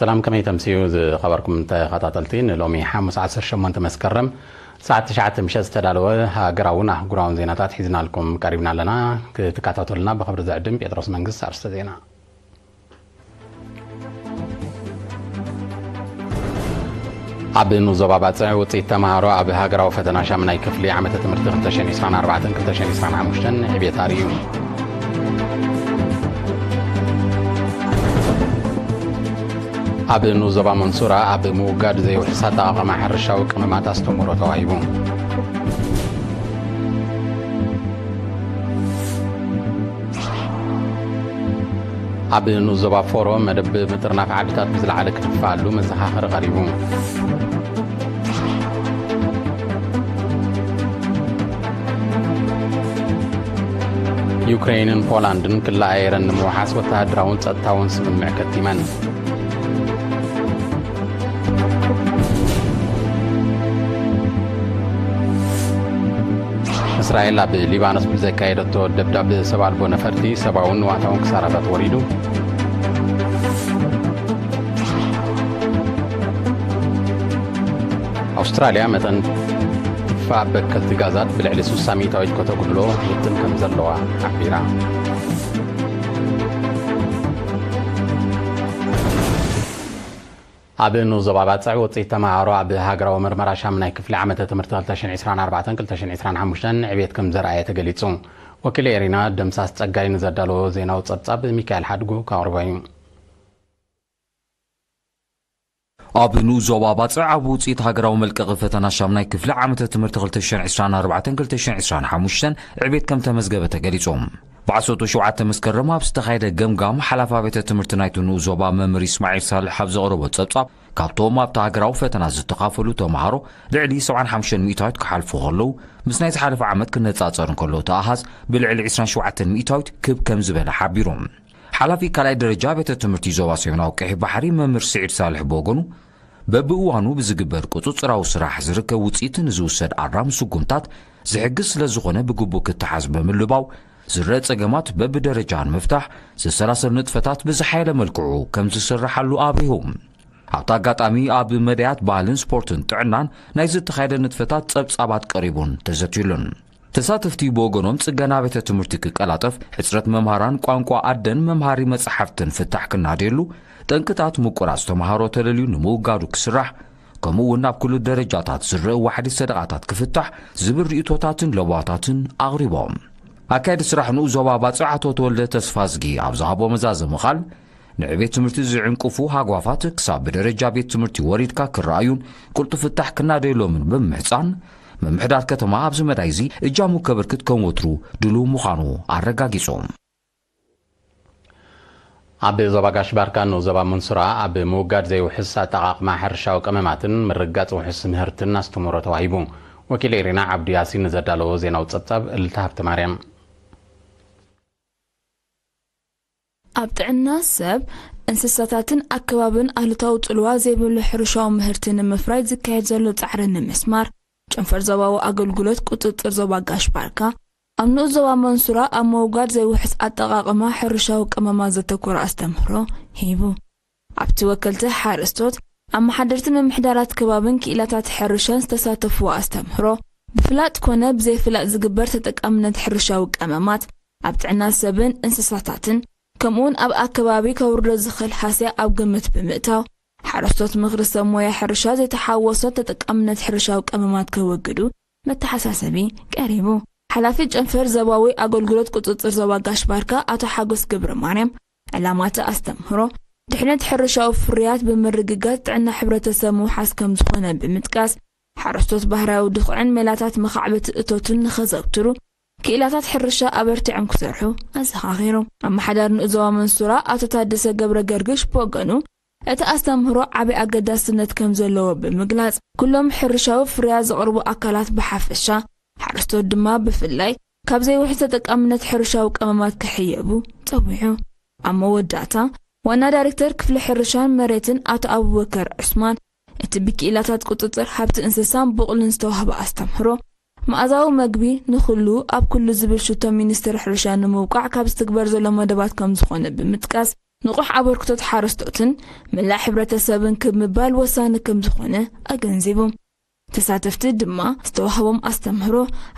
ሰላም፣ ከመይ ተምስዩ ዝኸበርኩም ተኸታተልቲ? ንሎሚ ሓሙስ ዓሰርተ ሸሞንተ መስከረም ሰዓት ትሽዓተ ምሸት ዝተዳለወ ሃገራውን ኣህጉራውን ዜናታት ሒዝናልኩም ቀሪብና ኣለና። ክትከታተሉና ብኽብሪ ዝዕድም ጴጥሮስ መንግስት። ኣርስተ ዜና። ኣብ ንኡስ ዞባ ባጽዕ ውጽኢት ተመሃሮ ኣብ ሃገራዊ ፈተና ሻምናይ ክፍሊ ዓመተ ትምህርቲ ክልተ ሽሕን ዕስራን ኣርባዕተን ክልተ ሽሕን ዕስራን ሓሙሽተን ዕብየት ኣርእዩ። ኣብ ንኡስ ዞባ መንሱራ ኣብ ምውጋድ ዘይውሕስ ኣጠቓቕማ ሕርሻዊ ቀመማት ኣስተምህሮ ተዋሂቡ። ኣብ ንኡስ ዞባ ፎሮ መደብ ምጥርናፍ ዓድታት ብዝለዓለ ክድፋኣሉ መዘኻኸሪ ቀሪቡ። ዩክሬንን ፖላንድን ክልተ ኣየረን ንምውሓስ ወተሃደራውን ጸጥታውን ስምምዕ ከቲመን። እስራኤል ኣብ ሊባኖስ ብዘካየደቶ ደብዳብ ሰብ ኣልቦ ነፈርቲ ሰብኣውን ንዋታውን ክሳራታት ወሪዱ። ኣውስትራልያ መጠን ትፋ በከልቲ ጋዛት ብልዕሊ ስሳ ሚእታዊት ከተጉድሎ ውጥን ከም ዘለዋ ሓቢራ። ኣብ ንኡስ ዞባ ባጽዕ ውጽኢት ተመሃሮ ኣብ ሃገራዊ መርመራ ሻምናይ ክፍሊ ዓመተ ትምህርቲ ክልተ ሽሕን ዕስራን ኣርባዕተን ክልተ ሽሕን ዕስራን ሓሙሽተን ዕብየት ከም ዘርኣየ ተገሊጹ። ወኪል ኤሪና ደምሳስ ጸጋይ ንዘዳለዎ ዜናዊ ጸብጻብ ሚካኤል ሓድጉ ከቕርቦ እዩ። ኣብ ንኡስ ዞባ ባጽዕ ኣብ ውጽኢት ሃገራዊ መልቀቒ ፈተና ሻምናይ ክፍሊ ዓመተ ትምህርቲ ክልተ ሽሕን ዕስራን ኣርባዕተን ክልተ ሽሕን ዕስራን ሓሙሽተን ዕብየት ከም ተመዝገበ ተገሊጹ። ብዓሰርተ ሸውዓተ መስከረም ኣብ ዝተኻየደ ገምጋም፣ ሓላፊ ቤተ ትምህርቲ ናይቲ ንኡስ ዞባ መምህር ይስማዒል ሳልሕ ኣብ ዘቕረቦ ጸብጻብ፣ ካብቶም ኣብቲ ሃገራዊ ፈተና ዝተኻፈሉ ተምሃሮ ልዕሊ ሰብዓን ሓሙሽተን ሚእታዊት ክሓልፉ ከለዉ፣ ምስ ናይ ዝሓለፈ ዓመት ክነጻጸር እንከሎ እቲ ኣሃዝ ብልዕሊ ዕስራን ሸውዓተን ሚእታዊት ክብ ከም ዝበለ ሓቢሩ። ሓላፊ ካልኣይ ደረጃ ቤተ ትምህርቲ ዞባ ሰሜናዊ ቀይሕ ባሕሪ መምህር ስዒድ ሳልሕ ብወገኑ፣ በብእዋኑ ብዝግበር ቁጽጽራዊ ስራሕ ዝርከብ ውጽኢት ንዝውሰድ ኣራሚ ስጉምታት ዝሕግዝ ስለ ዝኾነ ብግቡእ ክተሓዝ ብምልባው፣ ዝረአ ጸገማት በብደረጃ ንምፍታሕ ዝሰላሰል ንጥፈታት ብዝሓየለ መልክዑ ከም ዝስርሓሉ ኣብሪሁ። ኣብቲ ኣጋጣሚ ኣብ መዳያት ባህልን ስፖርትን ጥዕናን ናይ ዝተኻየደ ንጥፈታት ጸብጻባት ቀሪቡን ተዘትዩሉን። ተሳተፍቲ ብወገኖም ጽገና ቤተ ትምህርቲ ክቀላጠፍ፣ ሕጽረት መምሃራን ቋንቋ ኣደን መምሃሪ መጻሕፍትን ፍታሕ ክናደየሉ፣ ጠንቅታት ምቁራጽ ተምሃሮ ተለልዩ ንምውጋዱ ክስራሕ፣ ከምኡ እውን ኣብ ኩሉ ደረጃታት ዝረአ ዋሕዲ ሰደቓታት ክፍታሕ ዝብል ርእይቶታትን ለበዋታትን ኣቕሪቦም። ኣካየዲ ስራሕ ንኡስ ዞባ ባጽዕ ኣቶ ተወልደ ተስፋዝጊ ኣብ ዝሃቦ መዛዘሚ ቃል፣ ንዕቤት ትምህርቲ ዝዕንቅፉ ሃጓፋት ክሳብ ብደረጃ ቤት ትምህርቲ ወሪድካ ክረኣዩን ቅልጡፍ ፍታሕ ክናደየሎምን ብምምሕጻን፣ ምምሕዳር ከተማ ኣብዚ መዳይ እዚ እጃሙ ከበርክት ከም ወትሩ ድሉው ምዃኑ ኣረጋጊጹ። ኣብ ዞባ ጋሽ ባርካ ንኡስ ዞባ መንሱራ ኣብ ምውጋድ ዘይውሕስ ኣጠቓቕማ ሕርሻዊ ቀመማትን ምርጋጽ ውሕስ ምህርትን ኣስተምህሮ ተዋሂቡ። ወኪል ኤሪና ዓብዱ ያሲን ንዘዳለዎ ዜናዊ ጸብጻብ እልልታ ሃብተ ማርያም። ኣብ ጥዕና ሰብ፣ እንስሳታትን ኣከባብን ኣሉታዊ ጽልዋ ዘይብሉ ሕርሻዊ ምህርቲ ንምፍራይ ዝካየድ ዘሎ ጻዕሪ ንምስማር፣ ጨንፈር ዞባዊ ኣገልግሎት ቁጽጽር ዞባ ጋሽ ባርካ፣ ኣብ ንኡስ ዞባ መንሱራ ኣብ ምውጋድ ዘይውሕስ ኣጠቓቕማ ሕርሻዊ ቀመማት ዘተኮረ ኣስተምህሮ ሂቡ። ኣብቲ ወከልቲ ሓረስቶት፣ ኣመሓደርትን ምምሕዳራት ከባብን ክኢላታት ሕርሻን ዝተሳተፍዎ ኣስተምህሮ፣ ብፍላጥ ኮነ ብዘይፍላጥ ዝግበር ተጠቃምነት ሕርሻዊ ቀመማት፣ ኣብ ጥዕና ሰብን እንስሳታትን፣ ከምኡውን ኣብ ኣከባቢ ከውርዶ ዝኽእል ሃስያ ኣብ ግምት ብምእታው፣ ሓረስቶት ምኽሪ ሰብ ሞያ ሕርሻ ዘይተሓወሶ ተጠቃምነት ሕርሻዊ ቀመማት ከወግዱ መተሓሳሰቢ ቀሪቡ። ሓላፊ ጨንፈር ዞባዊ ኣገልግሎት ቁጽጽር ዞባ ጋሽ ባርካ ኣቶ ሓጎስ ገብረ ማርያም፣ ዕላማ እቲ ኣስተምህሮ፣ ድሕነት ሕርሻዊ ፍርያት ብምርግጋጽ ጥዕና ሕብረተሰብ ምውሓስ ከም ዝኾነ ብምጥቃስ፣ ሓረስቶት ባህርያዊ ድኹዕን ሜላታት መኻዕበቲ እቶትን ንኸዘውትሩ፣ ክኢላታት ሕርሻ ኣበርቲዖም ክሰርሑ ኣዘኻኺሩ። ኣመሓዳሪ ንኡስ ዞባ መንሱራ ኣቶ ታደሰ ገብረ ገርግሽ ብወገኑ፣ እቲ ኣስተምህሮ ዓቢ ኣገዳስነት ከም ዘለዎ ብምግላጽ፣ ኩሎም ሕርሻዊ ፍርያት ዘቕርቡ ኣካላት ብሓፈሻ፣ ሓረስቶት ድማ ብፍላይ፣ ካብ ዘይውሕስ ተጠቃምነት ሕርሻዊ ቀመማት ክሕየቡ ጸዊዑ። ኣብ መወዳእታ፣ ዋና ዳይሬክተር ክፍሊ ሕርሻን መሬትን ኣቶ ኣቡበከር ዑስማን፣ እቲ ብክኢላታት ቁጽጽር ሃብቲ እንስሳን ብቑልን ዝተዋህበ ኣስተምህሮ፣ መኣዛዊ መግቢ ንኹሉ ኣብ ኩሉ ዝብል ሽቶ ሚኒስትሪ ሕርሻ ንምውቃዕ ካብ ዝትግበር ዘሎ መደባት ከም ዝኾነ ብምጥቃስ፣ ንቑሕ ኣበርክቶት ሓረስቶትን መላእ ሕብረተሰብን ክብ ምባል ወሳኒ ከም ዝኾነ ኣገንዚቡ። ተሳተፍቲ ድማ ዝተዋህቦም ኣስተምህሮ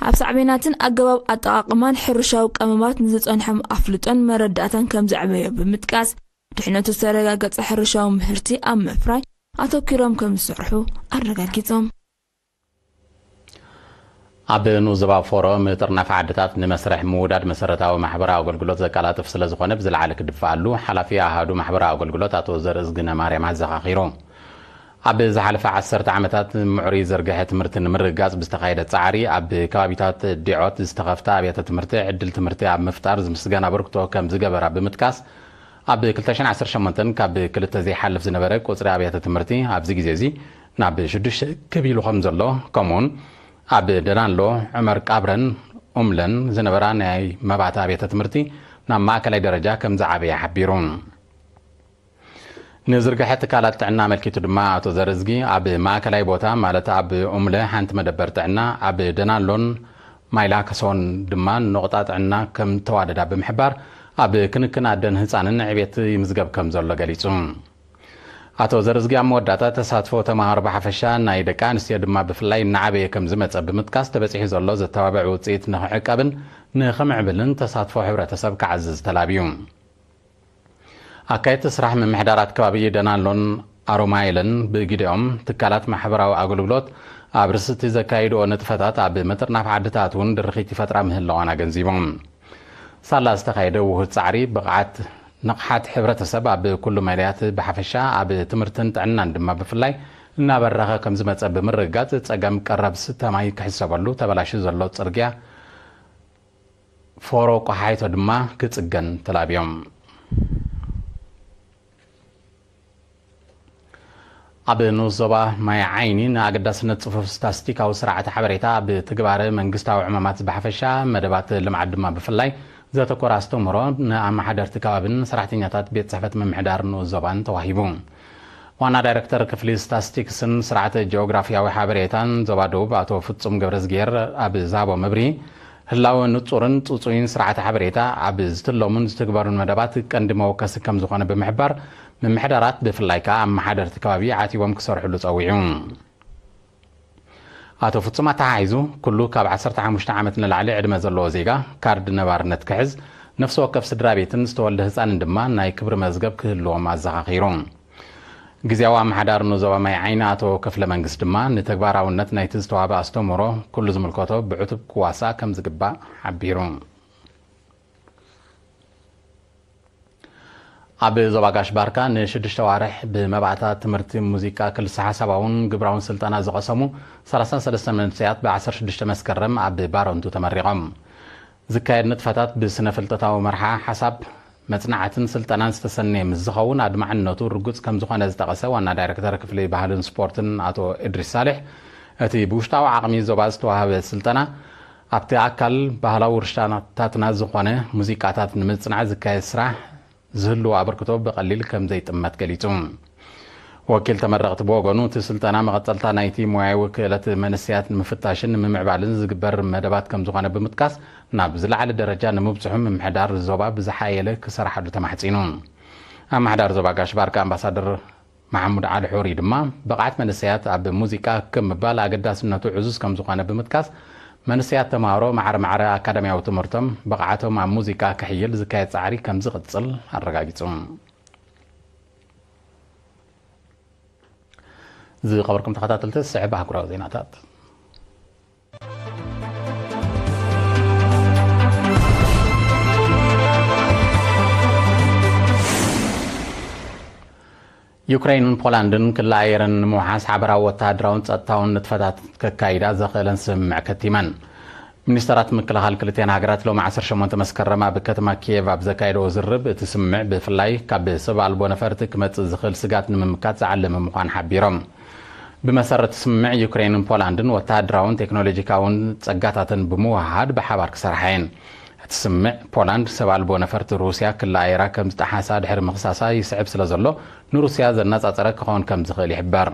ኣብ ሳዕቤናትን ኣገባብ ኣጠቓቕማን ሕርሻዊ ቀመማት ንዝጸንሖም ኣፍልጦን መረዳእታን ከም ዘዕበዮ ብምጥቃስ፣ ድሕነቱ ዝተረጋገጸ ሕርሻዊ ምህርቲ ኣብ ምፍራይ ኣተኲሮም ከም ዝሰርሑ ኣረጋጊጾም። ኣብ ንኡስ ዞባ ፎሮ ምጥርናፍ ዓድታት ንመስርሕ ምውዳድ መሰረታዊ ማሕበራዊ ኣገልግሎት ዘቀላጥፍ ስለ ዝኾነ ብዝለዓለ ክድፈኣሉ ሓላፊ ኣሃዱ ማሕበራዊ ኣገልግሎት ኣቶ ዘርእዝግነ ማርያም ኣዘኻኺሩ። ኣብ ዝሓለፈ ዓሰርተ ዓመታት ምዕሩይ ዝርግሐ ትምህርቲ ንምርግጋጽ ብዝተኻየደ ጻዕሪ ኣብ ከባቢታት ዲዖት ዝተኸፍተ ኣብያተ ትምህርቲ ዕድል ትምህርቲ ኣብ ምፍጣር ዝምስገን ኣበርክቶ ከም ዝገበራ ብምጥቃስ፣ ኣብ ክልተ ሽሕን ዓሰርተ ሸሞንተን ካብ ክልተ ዘይሓልፍ ዝነበረ ቁጽሪ ኣብያተ ትምህርቲ ኣብዚ ግዜ እዚ ናብ ሽዱሽተ ክብ ኢሉ ከም ዘሎ፣ ከምኡውን ኣብ ደናሎ፣ ዑመር ቃብረን ኡምለን ዝነበራ ናይ መባእቲ ኣብያተ ትምህርቲ ናብ ማእከላይ ደረጃ ከም ዝዓበየ ሓቢሩ። ንዝርግሐ ትካላት ጥዕና ኣመልኪቱ ድማ ኣቶ ዘርዝጊ ኣብ ማእከላይ ቦታ ማለት ኣብ ኡምለ ሓንቲ መደበር ጥዕና፣ ኣብ ደናሎን ማይላከሶን ድማ ነቑጣ ጥዕና ከም ተዋደዳ ብምሕባር፣ ኣብ ክንክን ኣደን ህጻንን ዕቤት ይምዝገብ ከም ዘሎ ገሊጹ። ኣቶ ዘርዝጊ ኣብ መወዳእታ ተሳትፎ ተማሃሮ ብሓፈሻ ናይ ደቂ ኣንስትዮ ድማ ብፍላይ እናዓበየ ከም ዝመጸ ብምጥቃስ ተበጺሑ ዘሎ ዘተባብዕ ውጽኢት ንኽዕቀብን ንኽምዕብልን ተሳትፎ ሕብረተሰብ ክዓዝዝ ተላብዩ። ኣካየድቲ ስራሕ ምምሕዳራት ከባቢ ደናሎን ኣሮማይለን ብግዲኦም ትካላት ማሕበራዊ ኣገልግሎት ኣብ ርስቲ ዘካይድኦ ንጥፈታት ኣብ ምጥርናፍ ዓድታት እውን ድርኺት ይፈጥራ ምህላዋን ኣገንዚቦም። ሳላ ዝተኻየደ ውሁድ ጻዕሪ ብቕዓት ንቕሓት ሕብረተሰብ ኣብ ኩሉ መዳያት ብሓፈሻ ኣብ ትምህርትን ጥዕናን ድማ ብፍላይ እናበረኸ ከም ዝመጸ ብምርግጋጽ ጸገም ቀረብ ስተ ማይ ክሕሰበሉ ተበላሹ ዘሎ ጽርግያ ፎሮ ቆሓይቶ ድማ ክጽገን ተላብዮም። ኣብ ንኡስ ዞባ ማይ ዓይኒ ንኣገዳስነት ጽፉፍ ስታስቲካዊ ስርዓተ ሓበሬታ ኣብ ትግባረ መንግስታዊ ዕማማት ብሓፈሻ መደባት ልምዓት ድማ ብፍላይ ዘተኮረ ኣስተምህሮ ንኣመሓደርቲ ከባብን ሰራሕተኛታት ቤት ጽሕፈት ምምሕዳር ንኡስ ዞባን ተዋሂቡ። ዋና ዳይረክተር ክፍሊ ስታስቲክስን ስርዓተ ጂኦግራፊያዊ ሓበሬታን ዞባ ደቡብ ኣቶ ፍጹም ገብረዝግሄር ኣብ ዝሃቦ መብርሂ፣ ህላወ ንጹርን ጽጹይን ስርዓተ ሓበሬታ ኣብ ዝትለሙን ዝትግበሩን መደባት ቀንዲ መወከሲ ከም ዝኾነ ብምሕባር፣ ምምሕዳራት ብፍላይ ከኣ ኣመሓደርቲ ከባቢ ዓቲቦም ክሰርሕሉ ጸዊዑ። ኣቶ ፍጹም ኣተሓሒዙ፣ ኩሉ ካብ ዓሰርተ ሓሙሽተ ዓመት ንላዕሊ ዕድመ ዘለዎ ዜጋ ካርድ ነባርነት ክሕዝ፣ ነፍሲ ወከፍ ስድራ ቤትን ዝተወልደ ህጻንን ድማ ናይ ክብሪ መዝገብ ክህልዎም ኣዘኻኺሩ። ግዝያዊ ኣመሓዳሪ ንዞባ ማይ ዓይኒ ኣቶ ክፍለ መንግስት ድማ ንተግባራውነት ናይቲ ዝተዋህበ ኣስተምህሮ ኩሉ ዝምልከቶ ብዕቱብ ክዋሳእ ከም ዝግባእ ሓቢሩ። ኣብ ዞባ ጋሽ ባርካ ንሽዱሽተ ዋርሕ ብመባእታ ትምህርቲ ሙዚቃ ክልሰ ሓሳባውን ግብራውን ስልጠና ዝቐሰሙ ሰላሳን ሰለስተን መንእሰያት ብ ዓሰርተ ሽዱሽተ መስከረም ኣብ ባረንቱ ተመሪቖም። ዝካየድ ንጥፈታት ብስነ ፍልጠታዊ መርሓ ሓሳብ መጽናዕትን ስልጠናን ዝተሰነየ ምስ ዝኸውን ኣድማዕነቱ ርጉጽ ከም ዝኾነ ዝጠቐሰ ዋና ዳይረክተር ክፍሊ ባህልን ስፖርትን ኣቶ እድሪስ ሳልሕ፣ እቲ ብውሽጣዊ ዓቕሚ ዞባ ዝተዋህበ ስልጠና ኣብቲ ኣካል ባህላዊ ውርሻታትና ዝኾነ ሙዚቃታት ንምጽናዕ ዝካየድ ስራሕ ዝህልዎ ኣበርክቶ ብቐሊል ከም ዘይጥመት ገሊጹ። ወኪል ተመረቕቲ ብወገኑ፣ እቲ ስልጠና መቐጸልታ ናይቲ ሞያዊ ክእለት መንእሰያት ንምፍታሽን ንምምዕባልን ዝግበር መደባት ከም ዝኾነ ብምጥቃስ፣ ናብ ዝለዓለ ደረጃ ንምብጽሑ ምምሕዳር ዞባ ብዝሓየለ ክሰርሓሉ ተማሕጺኑ። ኣመሓዳሪ ዞባ ጋሽ ባርካ ኣምባሳደር መሓሙድ ዓሊ ሑሪ ድማ፣ ብቕዓት መንእሰያት ኣብ ሙዚቃ ክብ ምባል ኣገዳስነቱ ዕዙዝ ከም ዝኾነ ብምጥቃስ፣ መንእሰያት ተምሃሮ ማዕረ ማዕረ ኣካዳሚያዊ ትምህርቶም ብቕዓቶም ኣብ ሙዚቃ ክሕይል ዝካየድ ጻዕሪ ከም ዝቕጽል ኣረጋጊጹ። ዝኸበርኩም ተኸታተልቲ፣ ዝስዕብ ኣህጉራዊ ዜናታት። ዩክረይንን ፖላንድን ክልተ ኣየረን ንምውሓስ ሓበራዊ ወተሃደራውን ጸጥታውን ንጥፈታት ከካይዳ ዘኽእለን ስምምዕ ከቲመን። ሚኒስተራት ምክልኻል ክልቲኣን ሃገራት ሎሚ ዓሰርተ ሸሞንተ መስከረም ኣብ ከተማ ኪየቭ ኣብ ዘካየድዎ ዝርርብ፣ እቲ ስምምዕ ብፍላይ ካብ ሰብ ኣልቦ ነፈርቲ ክመጽእ ዝኽእል ስጋት ንምምካት ዝዓለመ ምዃኑ ሓቢሮም። ብመሰረት ስምምዕ፣ ዩክሬንን ፖላንድን ወተሃደራውን ቴክኖሎጂካውን ጸጋታተን ብምውህሃድ ብሓባር ክሰርሓ እየን። እቲ ስምምዕ፣ ፖላንድ ሰብ ኣልቦ ነፈርቲ ሩስያ ክልኣየራ ከም ዝጠሓሳ ድሕሪ ምኽሳሳ ይስዕብ ስለ ዘሎ፣ ንሩስያ ዘነጻጸረ ክኸውን ከም ዝኽእል ይሕበር።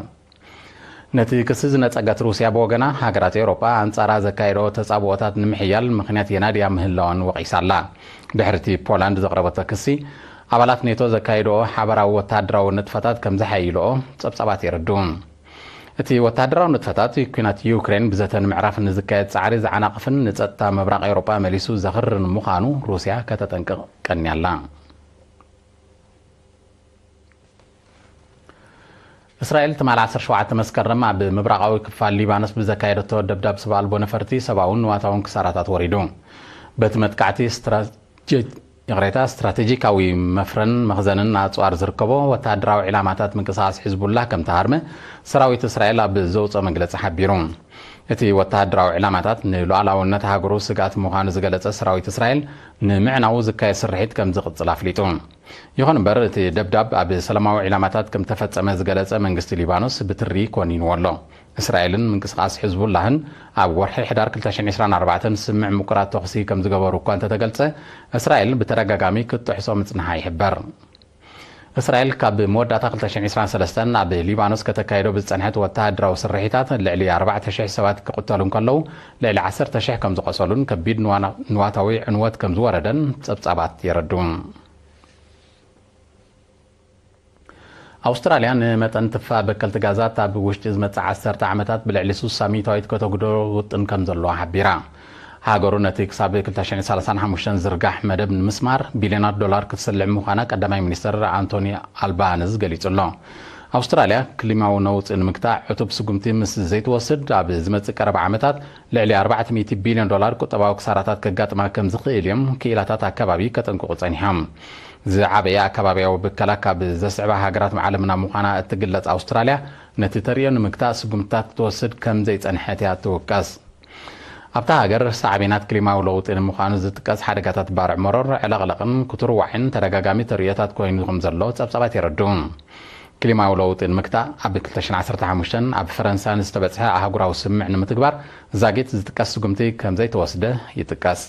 ነቲ ክሲ ዝነጸገት ሩስያ ብወገና፣ ሃገራት ኤውሮጳ ኣንጻራ ዘካየደኦ ተጻብኦታት ንምሕያል ምኽንያት የናድያ ምህላወን ወቒሳ ኣላ። ድሕሪ እቲ ፖላንድ ዘቕረበቶ ክሲ፣ ኣባላት ኔቶ ዘካየድኦ ሓበራዊ ወተሃደራዊ ንጥፈታት ከም ዘሓይልኦ ጸብጻባት የረድኡ። እቲ ወተሃደራዊ ንጥፈታት፣ ኲናት ዩክሬን ብዘተ ንምዕራፍ ንዝካየድ ጻዕሪ ዝዓናቕፍን ንጸጥታ ምብራቕ ኤውሮጳ መሊሱ ዘኽርርን ምዃኑ ሩስያ ከተጠንቅቕ ቀንያ'ላ። እስራኤል ትማሊ ዓሰርተ ሸውዓተ መስከረም ኣብ ምብራቓዊ ክፋል ሊባኖስ ብዘካየደቶ ደብዳብ ሰብ ኣልቦ ነፈርቲ ሰብኣውን ንዋታውን ክሳራታት ወሪዱ። በቲ መጥቃዕቲ ስትራቴ-፣ ይቕሬታ፣ ስትራቴጂካዊ መፍረን መኽዘንን ኣጽዋር ዝርከቦ ወተሃደራዊ ዒላማታት ምንቅስቓስ ሒዝቡላህ ከም ተሃርመ ሰራዊት እስራኤል ኣብ ዘውጽኦ መግለጺ ሓቢሩ። እቲ ወተሃደራዊ ዒላማታት ንሉዓላውነት ሃገሩ ስግኣት ምዃኑ ዝገለጸ ሰራዊት እስራኤል፣ ንምዕናዉ ዝካየድ ስርሒት ከም ዝቕጽል ኣፍሊጡ። ይኹን እምበር፣ እቲ ደብዳብ ኣብ ሰላማዊ ዒላማታት ከም ተፈጸመ ዝገለጸ መንግስቲ ሊባኖስ ብትሪ ኮኒንዎ ኣሎ። እስራኤልን ምንቅስቓስ ሕዝቡላህን ኣብ ወርሒ ሕዳር ክልተ ሽሕን ዕስራን ኣርባዕተን ስምምዕ ምቁራጽ ተኹሲ ከም ዝገበሩ እኳ እንተተገልጸ፣ እስራኤል ብተደጋጋሚ ክትጥሕሶ ምጽንሓ ይሕበር። እስራኤል ካብ መወዳእታ ክልተ ሽሕን ዕስራን ሰለስተን ኣብ ሊባኖስ ከተካይዶ ብዝጸንሐት ወተሃደራዊ ስርሒታት ልዕሊ ኣርባዕተ ሽሕ ሰባት ክቕተሉ እንከለዉ፣ ልዕሊ ዓሰርተ ሽሕ ከም ዝቖሰሉን ከቢድ ንዋና-፣ ንዋታዊ ዕንወት ከም ዝወረደን ጸብጻባት የረድኡ። ኣውስትራልያ ንመጠን ትፋ በከልቲ ጋዛት ኣብ ውሽጢ ዝመጽእ ዓሰርተ ዓመታት ብልዕሊ ስሳ ሚእታዊት ከተጉዶ ውጥን ከም ዘለዋ ሓቢራ። ሃገሩ ነቲ ክሳብ ክልተ ሽሕን ሰላሳን ሓሙሽተን ዝርጋሕ መደብ ንምስማር ቢልዮናት ዶላር ክትስልዕ ምዃና ቀዳማይ ሚኒስትር ኣንቶኒ ኣልባንዝ ገሊጹ ኣሎ። ኣውስትራልያ ክሊማዊ ነውጺ ንምግታእ ዕቱብ ስጉምቲ ምስ ዘይትወስድ፣ ኣብ ዝመጽእ ቀረባ ዓመታት ልዕሊ ኣርባዕተ ሚእቲ ቢልዮን ዶላር ቁጠባዊ ክሳራታት ከጋጥማ ከም ዝኽእል እዮም ክኢላታት ኣከባቢ ከጠንቅቑ ጸኒሖም። ዝዓበየ ኣከባብያዊ ብከላ ካብ ዘስዕባ ሃገራት ዓለምና ምዃና እትግለጽ ኣውስትራልያ፣ ነቲ ተርእዮ ንምግታእ ስጉምትታት ክትወስድ ከም ዘይጸንሐት እያ ትውቀስ። ኣብታ ሃገር ሳዕቤናት ክሊማዊ ለውጢ ንምዃኑ ዝጥቀስ ሓደጋታት ባርዕ መሮር፣ ዕለቕለቕን ክትርዋዕን ተደጋጋሚ ተርእዮታት ኮይኑ ከም ዘሎ ጸብጻባት የረድኡ። ክሊማዊ ለውጢ ንምግታእ ኣብ ክልተ ሽሕን ዓሰርተ ሓሙሽተን ኣብ ፈረንሳ ንዝተበጽሐ ኣህጉራዊ ስምምዕ ንምትግባር ዛጊት ዝጥቀስ ስጉምቲ ከም ዘይተወስደ ይጥቀስ።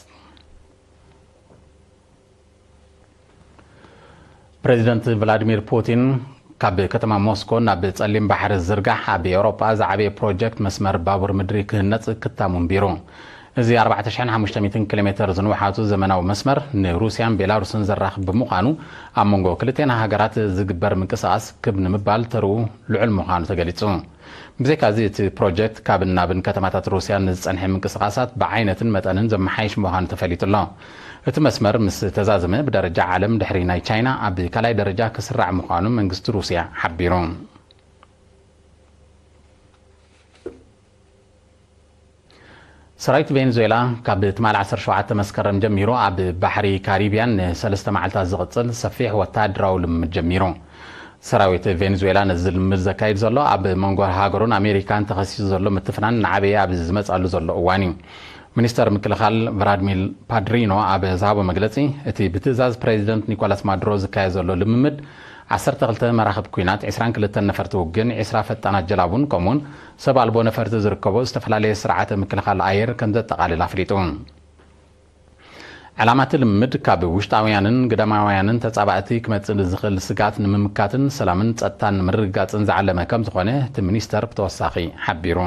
ፕሬዚደንት ቭላዲሚር ፑቲን፣ ካብ ከተማ ሞስኮ ናብ ጸሊም ባሕሪ ዝዝርጋሕ ኣብ ኤውሮጳ ዝዓበየ ፕሮጀክት መስመር ባቡር ምድሪ ክህነጽ ክታሙ ኣንቢሩ። እዚ ኣርባዕተ ሽሕን ሓሙሽተ ሚእትን ኪሎ ሜተር ዝንውሓቱ ዘመናዊ መስመር ንሩስያን ቤላሩስን ዘራኽብ ብምዃኑ፣ ኣብ መንጎ ክልቴና ሃገራት ዝግበር ምንቅስቓስ ክብ ንምባል ተርኡ ልዑል ምዃኑ ተገሊጹ። ብዘይካዚ፣ እቲ ፕሮጀክት ካብን ናብን ከተማታት ሩስያ ንዝጸንሐ ምንቅስቓሳት ብዓይነትን መጠንን ዘመሓይሽ ምዃኑ ተፈሊጡ ኣሎ። እቲ መስመር ምስ ተዛዘመ፣ ብደረጃ ዓለም ድሕሪ ናይ ቻይና ኣብ ካልኣይ ደረጃ ክስራዕ ምዃኑ መንግስቲ ሩስያ ሓቢሩ። ሰራዊት ቬንዙዌላ ካብ ትማሊ ዓሰርተ ሸውዓተ መስከረም ጀሚሩ ኣብ ባሕሪ ካሪብያን ንሰለስተ መዓልታት ዝቕጽል ሰፊሕ ወተሃደራዊ ልምምድ ጀሚሩ። ሰራዊት ቬንዙዌላ ነዚ ልምምድ ዘካይድ ዘሎ ኣብ መንጎ ሃገሩን ኣሜሪካን ተኸሲሱ ዘሎ ምትፍናን እናዓበየ ኣብ ዝመጻሉ ዘሎ እዋን እዩ። ሚኒስተር ምክልኻል ቭላድሚር ፓድሪኖ ኣብ ዝሃቦ መግለጺ፣ እቲ ብትእዛዝ ፕሬዚደንት ኒኮላስ ማዱሮ ዝካየድ ዘሎ ልምምድ ዓሰርተ ክልተ መራኽብ ኲናት፣ ዕስራን ክልተን ነፈርቲ ውግን፣ ዕስራ ፈጣናት ጀላቡን ከምኡውን ሰብ ኣልቦ ነፈርቲ ዝርከቦ ዝተፈላለየ ስርዓተ ምክልኻል ኣየር ከም ዘጠቓልል ኣፍሊጡ። ዕላማ እቲ ልምምድ ካብ ውሽጣውያንን ግዳማውያንን ተጻባእቲ ክመጽእ ንዝኽእል ስግኣት ንምምካትን ሰላምን ጸጥታን ንምርግጋጽን ዝዓለመ ከም ዝኾነ እቲ ሚኒስተር ብተወሳኺ ሓቢሩ።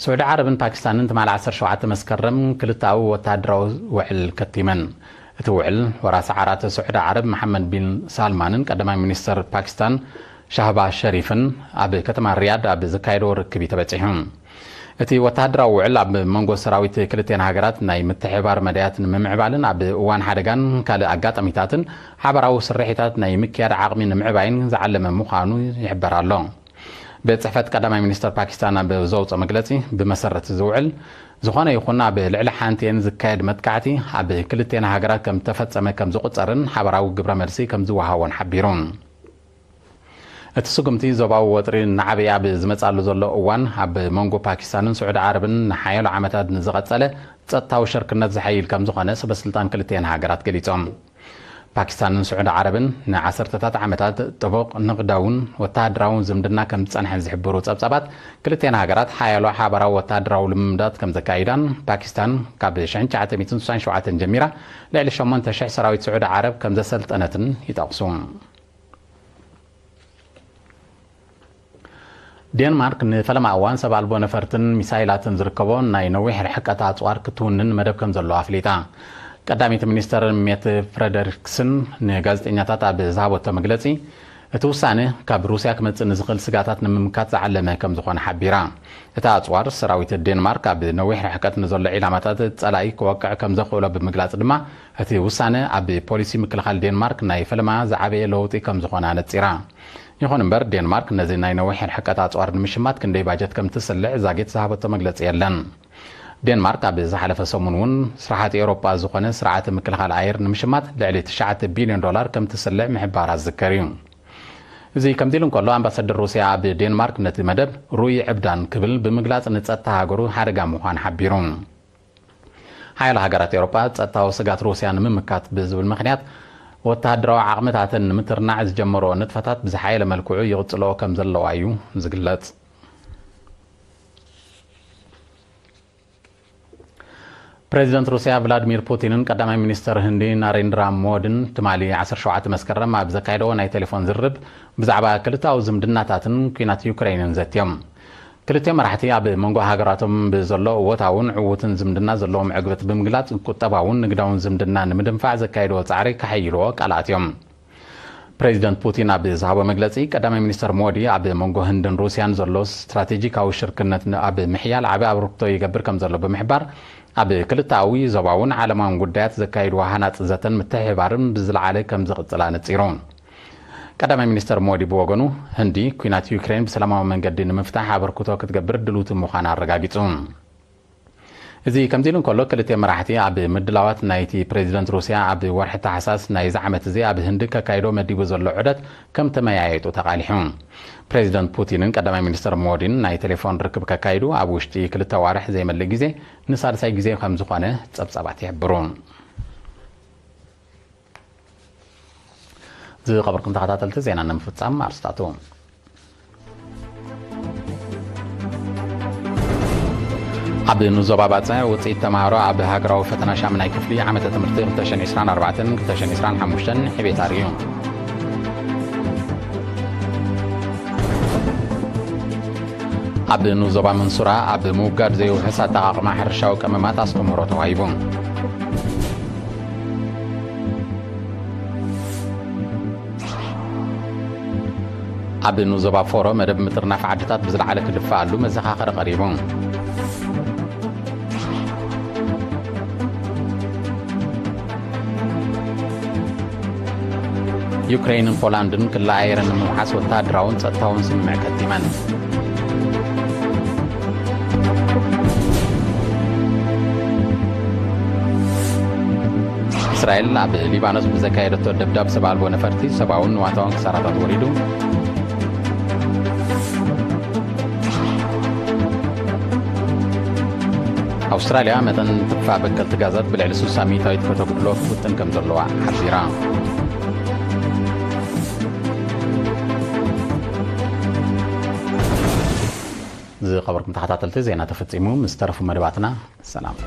ስዑዲ ዓረብን ፓኪስታንን ትማሊ ዓሰርተ ሸውዓተ መስከረም ክልተኣዊ ወተሃደራዊ ውዕል ከቲመን። እቲ ውዕል፣ ወራሲ ዓራት ስዑዲ ዓረብ መሓመድ ቢን ሳልማንን ቀዳማይ ሚኒስተር ፓኪስታን ሻህባዝ ሸሪፍን ኣብ ከተማ ሪያድ ኣብ ዘካየድዎ ርክብ እዩ ተበጺሑ። እቲ ወተሃደራዊ ውዕል ኣብ መንጎ ሰራዊት ክልቴን ሃገራት ናይ ምትሕብባር መዳያት ንምምዕባልን ኣብ እዋን ሓደጋን ካልእ ኣጋጣሚታትን ሓባራዊ ስርሒታት ናይ ምክያድ ዓቕሚ ንምዕባይን ዝዓለመ ምዃኑ ይሕበር ኣሎ። ቤት ጽሕፈት ቀዳማይ ሚኒስተር ፓኪስታን ኣብ ዘውጽኦ መግለጺ፣ ብመሰረት እዚ ውዕል፣ ዝኾነ ይኹን ኣብ ልዕሊ ሓንቲኤን ዝካየድ መጥቃዕቲ ኣብ ክልቴን ሃገራት ከም ተፈጸመ ከም ዝቑጸርን ሓባራዊ ግብረ መልሲ ከም ዝወሃቦን ሓቢሩ። እቲ ስጉምቲ ዞባዊ ወጥሪ እናዓበየ ኣብ ዝመጻሉ ዘሎ እዋን፣ ኣብ መንጎ ፓኪስታንን ስዑዲ ዓረብን ንሓያሎ ዓመታት ንዝቐጸለ ጸጥታዊ ሽርክነት ዘሐይል ከም ዝኾነ ሰበስልጣን ክልቴን ሃገራት ገሊጾም። ፓኪስታንን ስዑዲ ዓረብን ንዓሰርተታት ዓመታት ጥቡቕ ንግዳውን ወተሃደራውን ዝምድና ከም ዝጸንሐን ዝሕብሩ ጸብጻባት፣ ክልቴን ሃገራት ሓያሎ ሓባራዊ ወተሃደራዊ ልምምዳት ከም ዘካይዳን፣ ፓኪስታን ካብ ሽሕን ትሽዓተ ሚእትን ስሳን ሸውዓተን ጀሚራ ልዕሊ ሸሞንተ ሽሕ ሰራዊት ስዑዲ ዓረብ ከም ዘሰልጠነትን ይጠቕሱ። ዴንማርክ ንፈለማ እዋን ሰብ ኣልቦ ነፈርትን ሚሳይላትን ዝርከቦ ናይ ነዊሕ ርሕቀት ኣጽዋር ክትውንን መደብ ከም ዘለዋ ኣፍሊጣ። ቀዳመይቲ ሚኒስተር ሜት ፍረደሪክስን ንጋዜጠኛታት ኣብ ዝሃበቶ መግለጺ፣ እቲ ውሳነ ካብ ሩስያ ክመጽእ ንዝኽእል ስጋታት ንምምካት ዝዓለመ ከም ዝኾነ ሓቢራ። እቲ ኣጽዋር ሰራዊት ዴንማርክ ኣብ ነዊሕ ርሕቀት ንዘሎ ዒላማታት ጸላኢ ክወቅዕ ከም ዘኽእሎ ብምግላጽ ድማ፣ እቲ ውሳነ ኣብ ፖሊሲ ምክልኻል ዴንማርክ ናይ ፈለማ ዝዓበየ ለውጢ ከም ዝኾነ ኣነጺራ። ይኹን እምበር፣ ዴንማርክ ነዚ ናይ ነዊሕ ርሕቀት ኣጽዋር ንምሽማት ክንደይ ባጀት ከም ትስልዕ ዛጌት ዝሃበቶ መግለጺ የለን። ዴንማርክ ኣብ ዝሓለፈ ሰሙን እውን ስራሓት ኤውሮጳ ዝኾነ ስርዓተ ምክልኻል ኣየር ንምሽማት ልዕሊ ትሽዓተ ቢልዮን ዶላር ከም ትስልዕ ምሕባራ ዝዝከር እዩ። እዚ ከምዚ ኢሉ እንከሎ፣ ኣምባሳደር ሩስያ ኣብ ዴንማርክ ነቲ መደብ ሩይ ዕብዳን ክብል ብምግላጽ ንጸጥታ ሃገሩ ሓደጋ ምዃን ሓቢሩ። ሓያሎ ሃገራት ኤውሮጳ ጸጥታዊ ስጋት ሩስያ ንምምካት ብዝብል ምኽንያት ወተሃደራዊ ዓቕምታተን ንምትርናዕ ዝጀመሮ ንጥፈታት ብዝሓየለ መልክዑ ይቕጽልኦ ከም ዘለዋ እዩ ዝግለጽ። ፕሬዚደንት ሩስያ ቭላድሚር ፑቲንን ቀዳማይ ሚኒስተር ህንዲ ናሬንድራ ሞድን ትማሊ ዓሰርተ ሸውዓተ መስከረም ኣብ ዘካየደዎ ናይ ቴሌፎን ዝርርብ ብዛዕባ ክልተኣዊ ዝምድናታትን ኲናት ዩክሬንን ዘትዮም። ክልቲኦም መራሕቲ ኣብ መንጎ ሃገራቶም ብዘሎ እወታውን ዕዉትን ዝምድና ዘለዎም ዕግበት ብምግላጽ፣ ቁጠባውን ንግዳውን ዝምድና ንምድንፋዕ ዘካየድዎ ጻዕሪ ከሐይልዎ ቃል ኣትዮም። ፕሬዚደንት ፑቲን ኣብ ዝሃቦ መግለጺ፣ ቀዳማይ ሚኒስተር ሞዲ ኣብ መንጎ ህንድን ሩስያን ዘሎ ስትራቴጂካዊ ሽርክነት ን-፣ ኣብ ምሕያል ዓቢ ኣበርክቶ ይገብር ከም ዘሎ ብምሕባር፣ ኣብ ክልተኣዊ፣ ዞባውን ዓለማውን ጉዳያት ዘካየድዎ ሃናጺ ዘተን ምትሕብባርን ብዝለዓለ ከም ዝቕጽል ኣነጺሩ። ቀዳማይ ሚኒስተር ሞዲ ብወገኑ፣ ህንዲ ኲናት ዩክሬን ብሰላማዊ መንገዲ ንምፍታሕ ኣበርክቶ ክትገብር ድልውቲ ምዃና ኣረጋጊጹ። እዚ ከምዚ ኢሉ እንከሎ፣ ክልተ መራሕቲ ኣብ ምድላዋት ናይቲ ፕሬዚደንት ሩስያ ኣብ ወርሒ ታሕሳስ ናይዚ ዓመት እዚ ኣብ ህንዲ ከካይዶ መዲቡ ዘሎ ዑደት ከም ተመያየጡ ተቓሊሑ። ፕሬዚደንት ፑቲንን ቀዳማይ ሚኒስተር ሞዲን ናይ ቴሌፎን ርክብ ከካይዱ ኣብ ውሽጢ ክልተ ዋርሕ ዘይመልእ ግዜ ንሳልሳይ ግዜ ከም ዝኾነ ጸብጻባት ይሕብሩ። ዝኸበርኩም ተኸታተልቲ ዜና ንምፍጻም ኣርስታቱ። ኣብ ንዞባ ባጽዕ ውጽኢት ተማሃሮ ኣብ ሃገራዊ ፈተና ሻምናይ ክፍሊ ዓመተ ትምህርቲ ክልተ ሽሕን ዕስራን ኣርባዕተን ክልተ ሽሕን ዕስራን ሓሙሽተን ዕቤት ኣርእዩ። ኣብ ንዞባ መንሱራ ኣብ ምውጋድ ዘይውሑስ ኣጠቓቕማ ሕርሻዊ ቀመማት ኣስተምህሮ ተዋሂቡ። ኣብ ንዞባ ፎሮ መደብ ምጥርናፍ ዓድታት ብዝለዓለ ክድፈኣሉ መዘኻኸሪ ቀሪቡ። ዩክሬንን ፖላንድን ክላ ኣየረን ንምውሓስ ወተሃደራውን ጸጥታውን ስምምዕ ከቲመን። እስራኤል ኣብ ሊባኖስ ብዘካየደቶ ደብዳብ ሰብ ኣልቦ ነፈርቲ ሰብኣውን ንዋታውን ክሳራታት ወሪዱ። ኣውስትራልያ መጠን ትፋ በከልቲ ጋዛት ብልዕሊ ስሳ ሚእታዊት ከተጉድሎ ውጥን ከም ዘለዋ ሓቢራ። ዝኸበርኩም ተኸታተልቲ፣ ዜና ተፈጺሙ። ምስ ተረፉ መደባትና ሰላም።